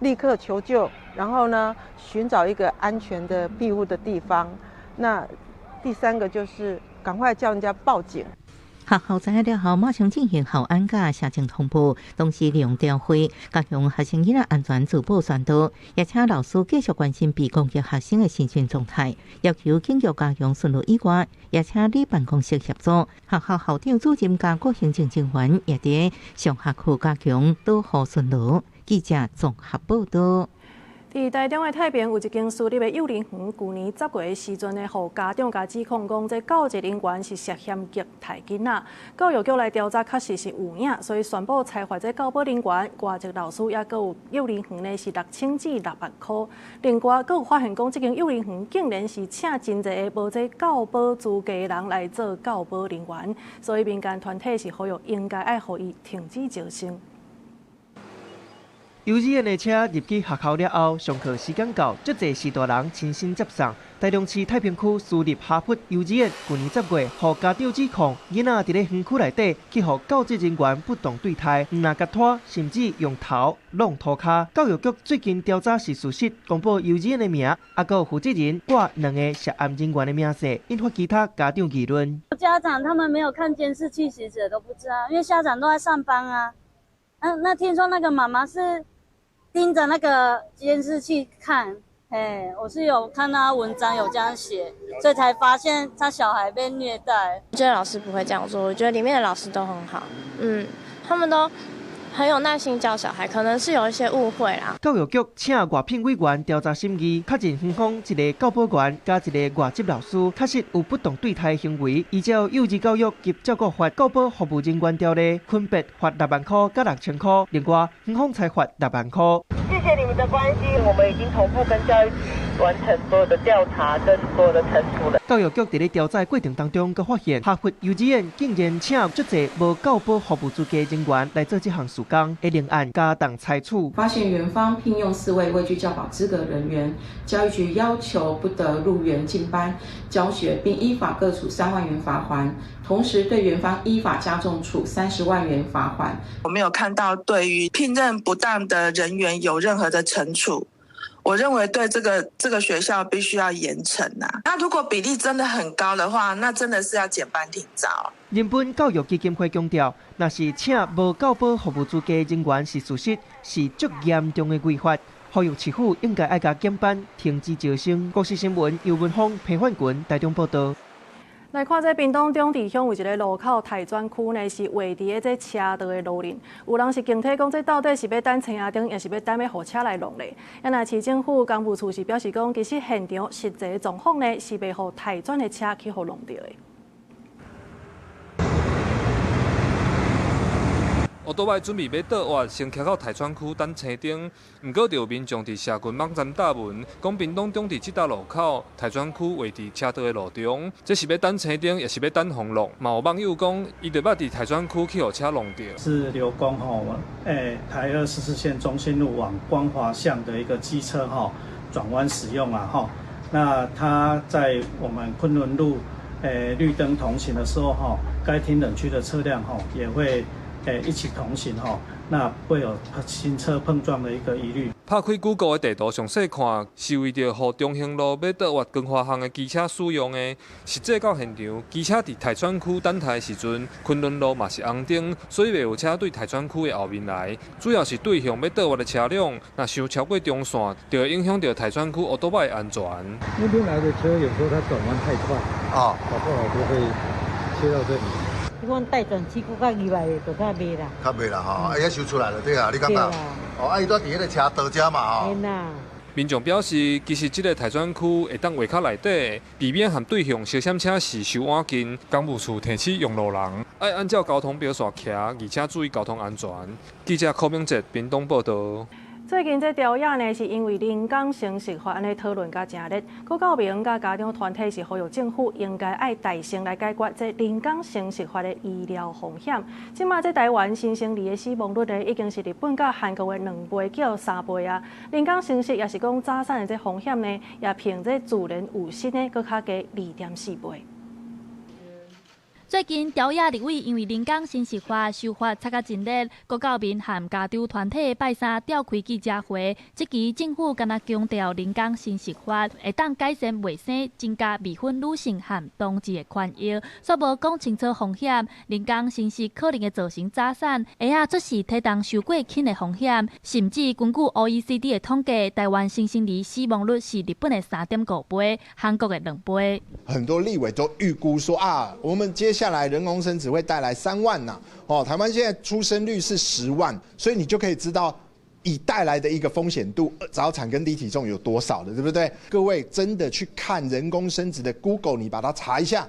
立刻求救，然後呢，尋找一個安全的庇護的地方。那第三個就是趕快叫人家報警。學校知影了後，馬上進行校安佮社情通報，同時利用調會加強學生囡仔安全自保宣導，也請老師繼續關心被攻擊學生的身心狀態，要求警局加強巡邏以外，也請里辦公室協助學校校長主任佮各行政人員也佇上下課加強導護巡邏。記者綜合報道。佇台中的太平有一間私立的幼兒園，舊年10月的時陣呢，予家長共指控講，這教職人員是涉嫌虐待囡仔。教育局來調查，確實是有影，所以宣布裁罰這教保人員、外籍老師，抑閣有幼兒園呢是6000至6萬塊。另外，閣有發現講，這間幼兒園竟然是請真濟個無這教保資格的人來做教保人員，所以民間團體是呼籲應該愛予伊停止招生。幼稚園的車入去學校了後，上課時間到，足濟序大人親身接送。台中市太平區私立哈佛幼稚園，舊年10月，予家長指控，囡仔佇咧園區內底去予教職人員不當對待，毋但共拖，甚至用頭挵塗跤。教育局最近調查是事實，公布幼稚園的名，抑閣有負責人掛兩个涉案人員的名姓，引發其他家長議論。家長他們沒有看監視器，其實也都不知道，因為校長都在上班啊。那聽說那個媽媽是盯着那個監視器看，嘿，我是有看到文章有這樣寫，所以才發現他小孩被虐待。我覺得老師不會這樣做，我覺得裡面的老師都很好，他們都很有耐心教小孩，可能是有一些誤會啦。教育局請外聘委員調查審議，確認園方一个教保員佮一个外籍老師確實有不當對待行為，依照幼兒教育及照顧法教保服務人員條例，分別罰6萬塊佮6000塊，另外園方裁罰6萬塊。謝謝你們的關心，我們已經同步跟教育局完成所有的調查跟所有的懲處了。教育局佇咧調查過程當中，閣發現哈佛幼稚園竟然請足濟無教保服務資格人員來做這項事工，會另案加重裁處。發現園方聘用4位未具教保資格人員，教育局要求不得入園進班教學，並依法各處3萬元罰鍰，同時對園方依法加重處30萬元罰鍰。我沒有看到對於聘任不當的人員有任何的懲處。我認為對這個學校必須要嚴懲啊！那如果比例真的很高的話，那真的是要減班停招。人本教育基金會強調，若是請無教保服務資格人員是事實，是足嚴重的違法。呼籲市府應該愛共減班，停止招生。國視新聞游文峰、彭煥群台中報道。來看這屏東長治鄉有一个路口刣轉區呢，是畫佇咧這車道的路面。有人是驚體講，這到底是欲等青燈，抑是欲等欲予車來弄咧？啊，若市政府工務處是表示講，其實現場實際狀況呢，是袂予刣轉的車去予弄著的。烏多擺準備欲倒彎，先徛到刣轉區等青燈。毋過，就有民眾佇社群網站貼文，講屏東長治這搭路口刣轉區畫佇車道的路中，這是欲等青燈，抑是欲等予弄？嘛有網友講，伊就捌佇刣轉區去予車弄著。是劉工吼，台24線中心路往光華巷的一個機車吼轉彎使用啊吼，那他在我們昆崙路綠燈同行的時候吼，該停等區的車輛吼也會一起同行吼，那會有行車碰撞的一個疑慮。拍開 Google 的地圖，詳細看，是為著予中興路欲倒彎光華巷的機車使用的。實際到現場，機車佇刣轉區等待的時陣，昆崙路嘛是紅燈，所以袂有車對刣轉區的後面來。主要是對向欲倒彎的車輛，若傷超過中線，就會影響著刣轉區烏多擺的安全。那邊來的車有時候它轉彎太快，啊，搞不好就會切到這裡。你講待轉區閣較意外的，就較袂啦。較袂啦吼，啊，也收出來了，對啊，你感覺？哦，啊，伊蹛佇彼个車道遮嘛吼。民眾表示，其實這个刣轉區會當畫較內底，避免和對向相閃車時收倚近。工務處提醒用路人，愛按照交通標線騎，而且注意交通安全。記者柯明哲屏東報導。最近這朝野呢，是因為人工生殖法按呢討論甲誠熱，國教民佮家長團體是呼籲政府應該愛代先來解決這人工生殖法的醫療風險。這馬這台灣新生兒的死亡率呢，已經是日本佮韓國的2倍到3倍啊！人工生殖抑是講早產的這風險呢，也憑這自然有生的閣較低2.4倍。最近，朝野立委因為人工生殖法修法吵甲真熱，國教民和家長團體拜三召開記者會，這期政府敢若強調人工生殖法會當改善衛生，增加未婚女性和同志的權益，煞無講清楚風險。人工生殖可能會造成早產，嬰仔出世體重傷過輕的風險，甚至根據 OECD 的統計，台灣新生兒死亡率是日本的3.5倍，韓國的2倍。很多立委都預估說啊，我們接下來人工生殖會帶來3萬吶，哦，台灣現在出生率是10萬，所以你就可以知道以帶來的一個風險度，早產跟低體重有多少了，對不對？各位真的去看人工生殖的 Google，你把它查一下，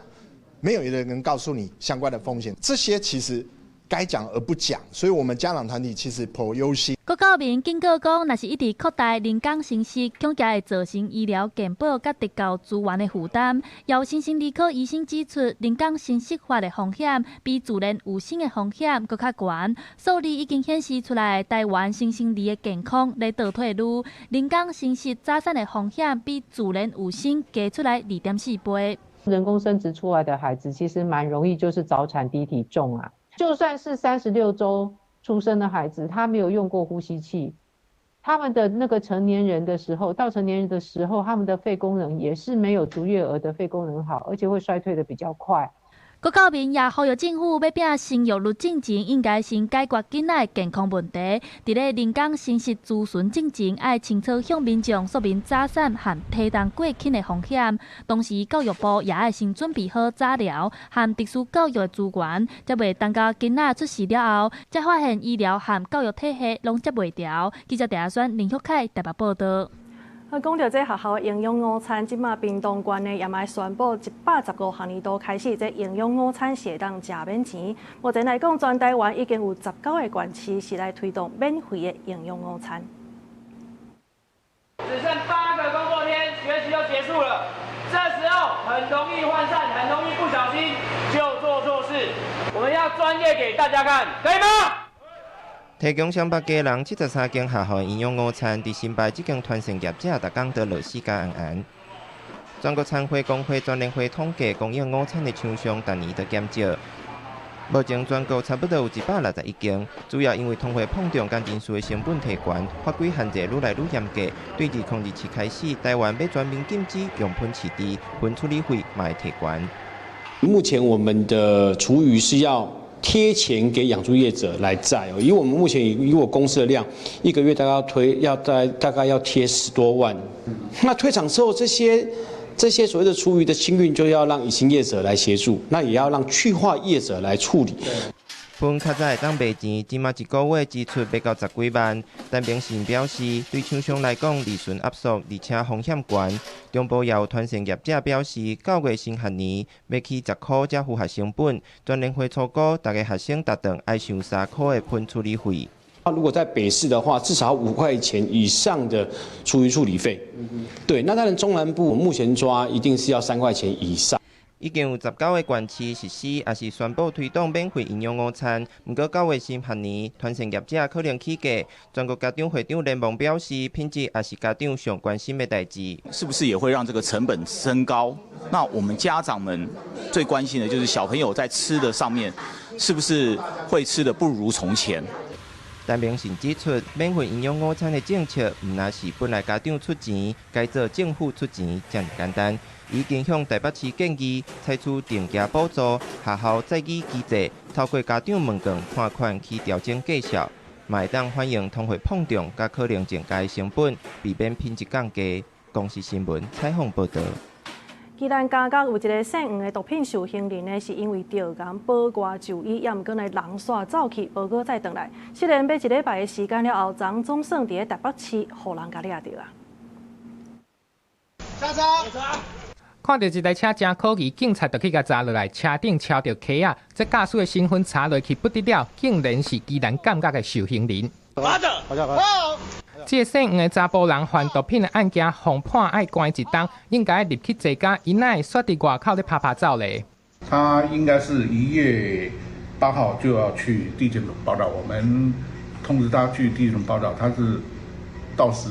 沒有一個人能告訴你相關的風險。這些其實該講而不講，所以我們家長團體其實頗憂心。國教民警告講，若是一直擴大人工生殖，恐驚會造成醫療健保佮特教資源的負擔。有新生兒科醫生指出，人工生殖法的風險比自然有生的風險閣較懸。數字已經顯示出來，台灣新生兒的健康咧倒退嚕，人工生殖早產的風險比自然有生加出來2.4倍。人工生殖出來的孩子，其實蠻容易就是早產、低體重啊。就算是36週出生的孩子，他沒有用過呼吸器，他們的那個成年人的時候，到成年人的時候，他們的肺功能也是沒有足月兒的肺功能好，而且會衰退得比較快。國教民也呼籲政府欲摒生育率進前，應該先解決囡仔的健康問題。佇咧人工生殖諮詢進前，愛清楚向民眾說明早產和體重過輕的風險。同時，教育部也愛先準備好早療和特殊教育的資源，才袂等到囡仔出事了後，才發現醫療和教育體系攏接袂牢。記者鄭阿宣、林旭凱台北報導。講到這學校營養午餐，這馬屏東縣呢也嘛宣布，115學年度開始，這營養午餐是會當食免錢。目前來講，全台灣已經有19個縣市是來推動免費的營養午餐。只剩8個工作天，學期就結束了。這時候很容易渙散，很容易不小心就做錯事。我們要專業給大家看，可以嗎？提供上百家人73間學校營養午餐，佇新北這間傳承業者，逐工都落死甲安安。全國餐會工會全聯會統計，供應午餐的廠商逐年都減少。目前全國差不多有161間，主要因為通貨膨脹佮人事的成本提懸，法規限制愈來愈嚴格。對2027開始，台灣欲全面禁止用糞飼豬，糞處理費嘛會提懸。目前我們的廚餘是要貼錢給養豬業者來載哦，以我們目前以我公司的量，一個月大概要推要大大概要貼10多萬。那退場之後，這些這些所謂的廚餘的清運，就要讓乙烴業者來協助，那也要讓去化業者來處理。本較早會當賣錢，這馬一個月支出欲到十幾萬。陳明信表示，對廠商來講，利潤壓縮，而且風險懸。中部也有團膳業者表示，九月新學年欲起10箍才符合成本。全聯會初估，逐个學生逐頓愛收3箍的噴處理費。如果在北市的話，至少5塊錢以上的廚餘處理費。對，那當然中南部目前抓一定是要3塊錢以上。已經有19個縣市實施，抑是宣布推動免費營養午餐。毋過九月新學年，團膳業者可能起價。全國家長會長聯盟表示，品質也是家長上關心的代誌。是不是也會讓這個成本升高？那我們家長們最關心的就是小朋友在吃的上面，是不是會吃得不如從前？陳明信指出，免費營養午餐的政策，毋但是本來家長出錢，改做政府出錢，遮爾簡單。已經向台北市建議採取定價補助、學校載具機制，透過家長問卷看款去調整價數，嘛會當反映通貨膨脹佮可能增加的成本，避免品質降低。公視新聞採訪報導。宜蘭加工有一个姓黃的毒品受刑人呢，是因為著癌保外就醫，也毋過呢人煞走去，無閣再轉來。雖然欲一禮拜的時間了後，昨總算佇咧台北市，予人共掠著啊！下車。看著這台車誠可疑，警察就去共查落來，車頂抄著卡仔，這駕駛的身份查落去不得了，竟然是宜蘭監獄的受刑人。這个姓黃的查埔人犯毒品的案件，予判愛關一冬，應該入去坐監，伊哪會煞佇外口咧趴趴走咧？他應該是1月8號就要去地檢署報到，我們通知他去地檢署報到，他是到時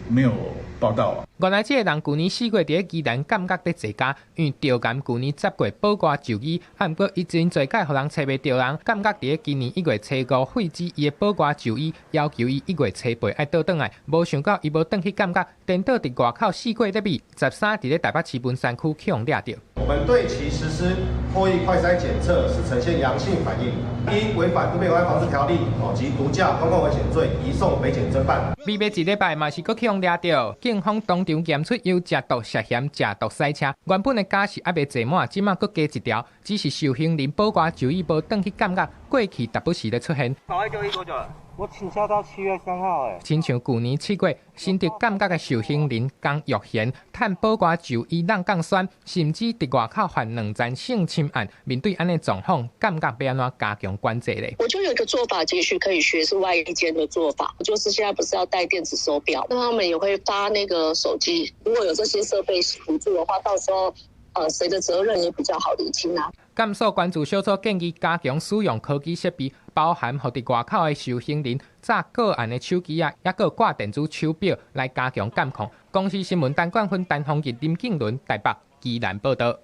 沒有報到啊。原來這个人舊年4月佇咧宜蘭監獄咧坐監，因為著癌舊年10月保外就醫，啊，毋過伊真濟擺予人揣袂著人，監獄佇咧今年1月初5廢止伊的保外就醫，要求伊1月初8愛倒轉來，無想到伊無轉去監獄，顛倒佇外口四界咧覓，13佇咧台北市文山區去予掠著。我們對其實施唾液快篩檢測是呈現陽性反應，依違反毒品危害防治條例及毒駕公共危險罪，移送北檢偵辦。未欲一禮拜嘛是閣去予掠著，警方當場驗出有食毒涉嫌食毒賽車，原本的監是猶未坐滿，這馬閣加一條，只是受刑人保外就醫無轉去監獄，過去逐不時咧出現。保外就醫多久了？我請假到7月3號，欸。親像舊年7月，新竹監獄的受刑人江玉賢，趁保外就醫挵鋼栓，甚至佇外口犯兩宗性侵案。面對按呢狀況，監獄欲按怎加強管制咧？我就有一個做法，也許可以學是外間的做法，就是現在不是要戴電子手錶，那他們也會發那個手機，如果有這些設備輔助的話，到時候，誰的責任也比較好釐清啊。監所關注小組建議加強使用科技設備，包含予佇外口的受刑人紮個案的手機仔，抑閣掛電子手錶來加強監控。公視新聞陳冠芬、陳鳳儀、林敬倫台北宜蘭報導。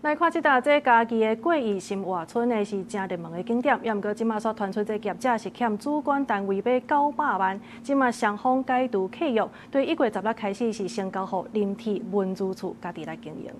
來看這搭這嘉義的過義新活村呢，是誠熱門的景點，也毋過這馬煞傳出這業者是欠主管單位欲900萬，這馬雙方解除契約，對1月16開始是先交予林鐵文資處家己來經營。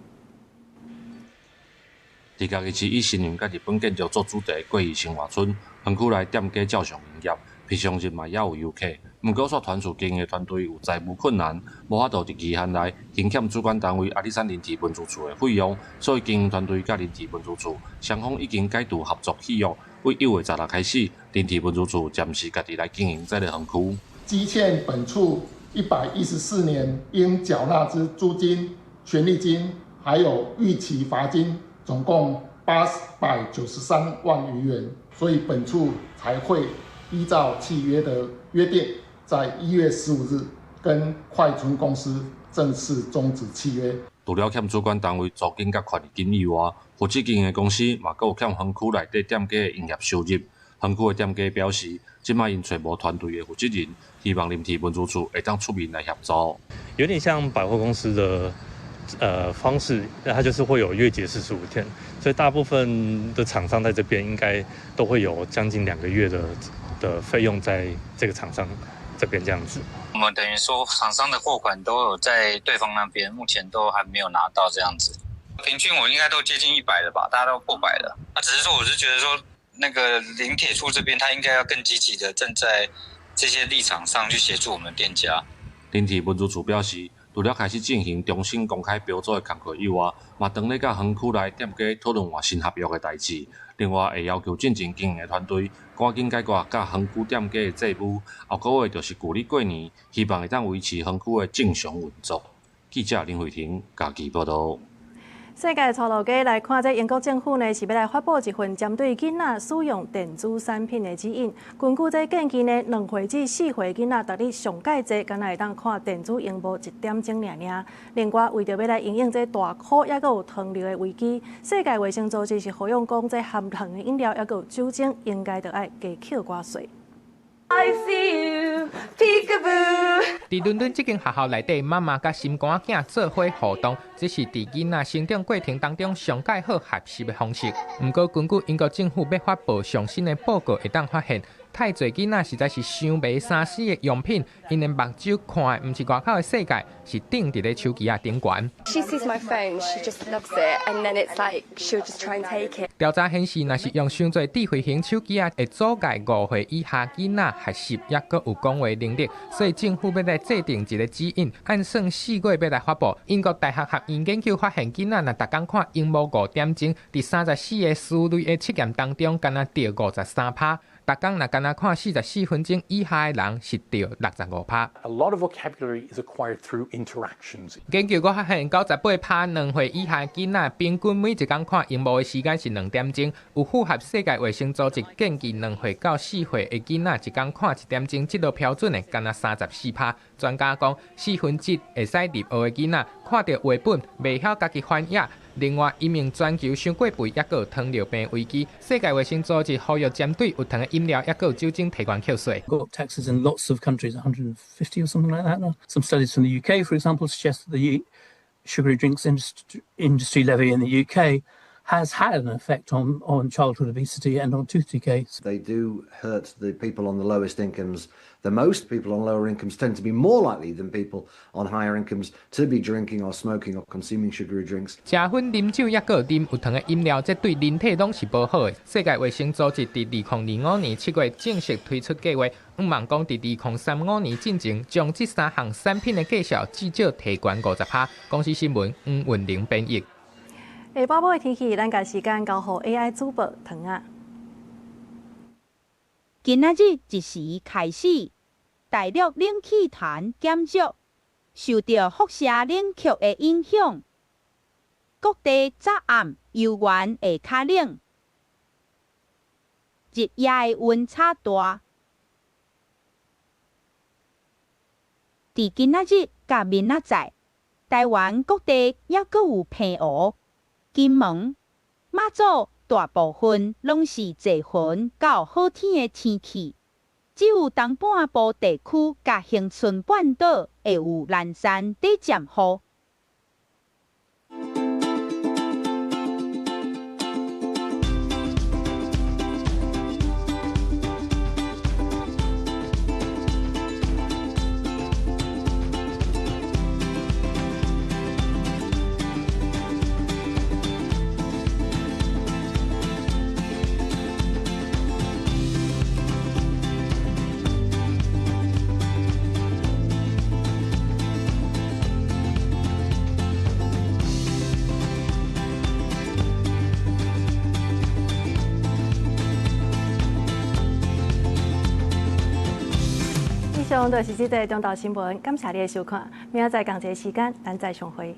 佇嘉義市以新娘佮日本建築做主題的過義新活村，園區內店家照常營業，平常日嘛也有遊客。毋過煞傳出經營團隊有財務困難，無法度佇期限內還欠主管單位阿里山林鐵文資處的費用，所以經營團隊佮林鐵文資處雙方已經解除合作契約，對1月16開始，林鐵文資處暫時家己來經營這个園區。積欠本處114年應繳納之租金、權利金，還有逾期罰金。總共893萬餘元，所以本處才會依照契約的約定，在1月15日跟快村公司正式終止契約。除了欠主管單位租金佮權利金以外，負責經營的公司嘛閣有欠園區內底店家的營業收入。園區的店家表示，這擺𪜶揣無團隊的負責人，希望林鐵文資處會當出面來協助。有點像百貨公司的方式，那它就是會有月結45天，所以大部分的廠商在這邊應該都會有將近2個月的費用在這個廠商這邊這樣子。我們等於說廠商的貨款都有在對方那邊，目前都還沒有拿到這樣子。平均我應該都接近100了吧，大家都破百了。那只是說，我是覺得說，那個林鐵處這邊，他應該要更積極的站在這些立場上去協助我們店家。林鐵文資處表示，除了開始進行重新公開標租的工課以外，嘛當咧佮園區內店家討論換新合約的代誌。另外，會要求進前經營的團隊趕緊解決佮園區店家的債務。後個月就是舊曆過年，希望會當維持園區的正常運作。記者林慧婷家己報導。世界粗路街來看，這英國政府呢是欲來發布一份針對囡仔使用電子產品的指引。根據這建議呢，2歲至4歲囡仔，逐日上蓋濟，敢若會當看電子螢幕一點鐘爾爾。另外，為著欲來因應這大箍抑閣有糖尿的危機，世界衛生組織是呼籲講，這含糖的飲料抑閣有酒精，應該著愛加扣寡稅。 I see you, peekaboo。佇倫敦這間學校內底，媽媽佮心肝仔做伙互動，這是佇囡仔成長過程當中上蓋好學習的方式。毋過，根據英國政府欲發布上新的報告，會當發現，太濟囡仔實在是傷迷3C 的用品，𪜶的目睭看的毋是外口的世界，是釘佇咧手機仔頂懸。 She sees my phone, she just loves it, and then it's like she'll just try and take it. 調查顯示，若是用傷濟智慧型手機仔，會阻礙5歲以下囡仔學習，抑閣有講話能力。所以政府欲來制定一個指引，按算4月欲來發布。英國大學學院研究發現，囡仔若逐工看螢幕5點鐘，佇34個思類的測驗當中，敢若著53趴。逐工若敢若看44分鐘以下的人，是著65趴。 A lot of vocabulary is acquired through interactions. 研究閣發現，98趴2歲以下囡仔平均每一工看螢幕的時間是2點鐘，有符合世界衛生組織建議2歲到4歲的囡仔一工看1點鐘這個標準的，敢若34趴。專家講，1/4會使入學的囡仔看著繪本，袂曉家己翻頁。另外，因應全球傷過肥，抑閣有糖尿病危機，世界衛生組織呼籲針對有糖的飲料，抑閣有酒精提懸扣稅。 Got taxes in lots of countries, 150 or something like that. Some studies from the UK, for example, suggest that the sugary drinks industry levy in the UK has had an effect on childhood obesity and on tooth decay. They do hurt the people on the lowest incomes the most. People on lower incomes tend to be more likely than people on higher incomes to be drinking or smoking or consuming sugary drinks. 食薰、啉酒，抑閣啉有糖的飲料，這對人體攏是無好的。世界衛生組織佇2025年7月正式推出計劃，向望講佇2035年進前，將這三項產品的價數至少提懸50趴。公視新聞黃雲玲編譯。下晡晡的天氣，咱共時間交予 AI 主播唐仔。今仔日一時開始，大陸冷氣團減弱，受著輻射冷卻的影響，各地早暗猶原會較冷，日夜的溫差大。佇今仔日佮明仔載，台灣各地猶閣有澎湖、金門、馬祖大部分攏是濟雲到好天的天氣，只有東半部地區佮恆春半島會有零星短暫雨。以上就是這節中晝新聞，感謝你的收看，明仔載仝一个時間，咱再相會。